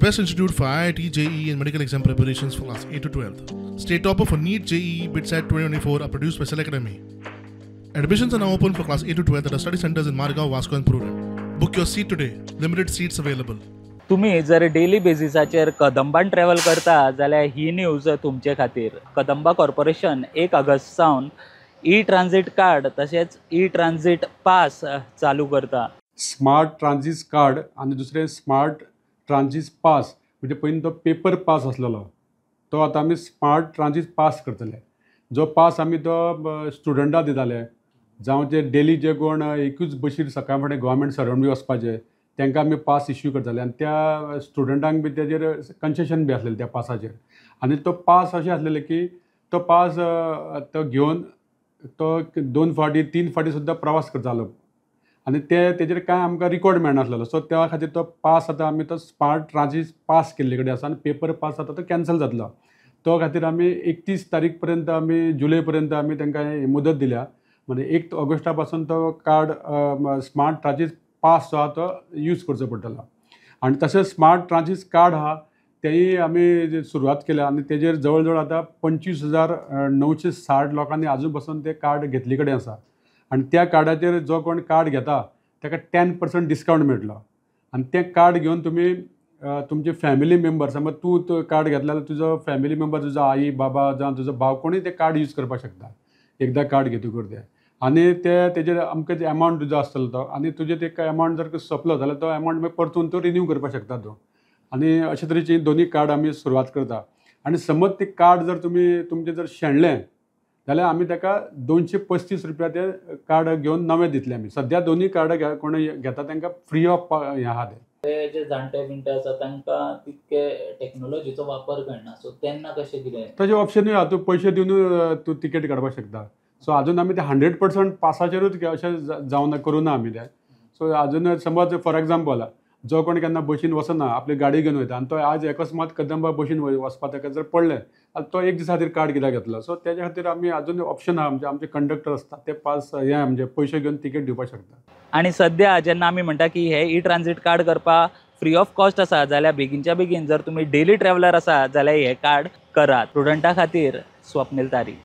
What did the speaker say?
best institute for IIT, JEE and medical exam preparations for class 8 to 12. State topper for NEET, JEE, BITSAT 2024 are produced by Cell Academy. Admissions are now open for class 8 to 12 at our study centers in Margao, Vasco and Porvorim. Book your seat today. Limited seats available. तुमी जर daily बेजिसाचेर कदंबान travel करता जाल्यार ही news तुमचे खातीर. Kadamba corporation 1 August सावन E transit card तशेंच E transit pass चालू करता. स्मार्ट ट्रान्झीट कार्ड आनी दुसरें स्मार्ट ट्रान्झीट पास, म्हणजे पयलीं तो पेपर पास आसलेलो तो आतां आमी स्मार्ट ट्रान्झीट पास करतले. जो पास आमी तो स्टुडंटाक दिताले, जावं जे डेली जे कोण एकूच बशीर सकाळ फुडें गव्हर्मेंट सर्वंट बी वचपाचे तांकां आमी पास इश्यू करताले आनी त्या स्टुडंटांक बी तेजेर कन्सेशन बी आसलेलें त्या पासाचेर. आनी तो पास अशें आसलेले की तो पास तो घेवन तो 2 फावटी 3 फावटी सुद्दां प्रवास करतालो आनी ते तेजेर कांय आमकां रिकॉर्ड मेळनासलेलो. सो त्या खातीर तो पास आतां आमी तो स्मार्ट ट्रान्झीट पास केल्ले कडेन आसा आनी पेपर पास आतां तो कॅन्सल जातलो. तो खातीर आमी 31 तारीख पर्यंत आमी जुलय पर्यंत आमी तांकां मुदत दिल्या. म्हणजे 1 ऑगस्टा पासून तो कार्ड स्मार्ट ट्रान्झीट पास जो आहा तो यूज करचो पडटलो. आनी तशेंच स्मार्ट ट्रान्झीट कार्ड आहा तेंय आमी सुरवात केल्या आनी तेजेर जवळ जवळ आतां 25,960 लोकांनी आजून पासून तें कार्ड घेतले कडेन आसा. आनी त्या कार्डाचेर जो कोण कार्ड घेता ताका 10% डिस्कावंट मेळटलो. आनी तें कार्ड घेवन तुमी तुमचे फॅमिली मेंबर, समज तूं कार्ड घेतला जाल्यार तुजो फॅमिली मेंबर, तुजो आई बाबा जावं तुजो भाव कोणूय तें कार्ड यूज करपाक शकता एकदां कार्ड घेतकूच तें. आनी ते तेजेर अमकेच एमावंट तुजो आसतलो तो आनी तुजें ते एमावंट जर सोंपलो जाल्यार तो एमावंट मागीर परतून तो रिन्यू करपाक शकता तूं. आनी अशे तरेची दोनूय कार्ड आमी सुरवात करता. आनी समज ते कार्ड जर तुमी तुमचें जर शेणलें जाल्यार आमी ताका 235 रुपया ते कार्ड घेवन नवें दितले आमी. सद्या दोनूय कार्डां कोण घेता तांकां फ्री ऑफ हें आहा तें. ते जे जाणटे बिणटे आसा तांकां तितके टॅक्नोलॉजीचो वापर कळना, सो तेन्ना कशें कितें तशें ऑप्शनूय आहा, तूं पयशे दिवन तूं तिकेट काडपाक शकता. सो आजून आमी ते 100% पासाचेरूच अशें जावना करूं ना आमी तें. सो आजून समज फॉर एग्जाम्पल जो कोण केन्ना बशीन वचना, आपली गाडी घेवन वयता आनी तो आज अकस्मात कदंबा बशीन वचपा ताका जर पडलें जाल्यार तो एक दिसा खातीर कार्ड कित्याक घेतलो. सो तेज्या खातीर आमी आजून ऑप्शन आहा, आमचे आमचे कंडक्टर आसता ते पास हें म्हणजे पयशे घेवन तिकेट दिवपाक शकता. आनी सद्या जेन्ना आमी म्हणटा की हे ई ट्रान्झीट कार्ड करपाक फ्री ऑफ कॉस्ट आसा जाल्यार बेगीनच्या बेगीन जर तुमी डेली ट्रॅव्हलर आसा जाल्यार हे कार्ड करात. स्टुडंटा खातीर स्वप्नील तारी.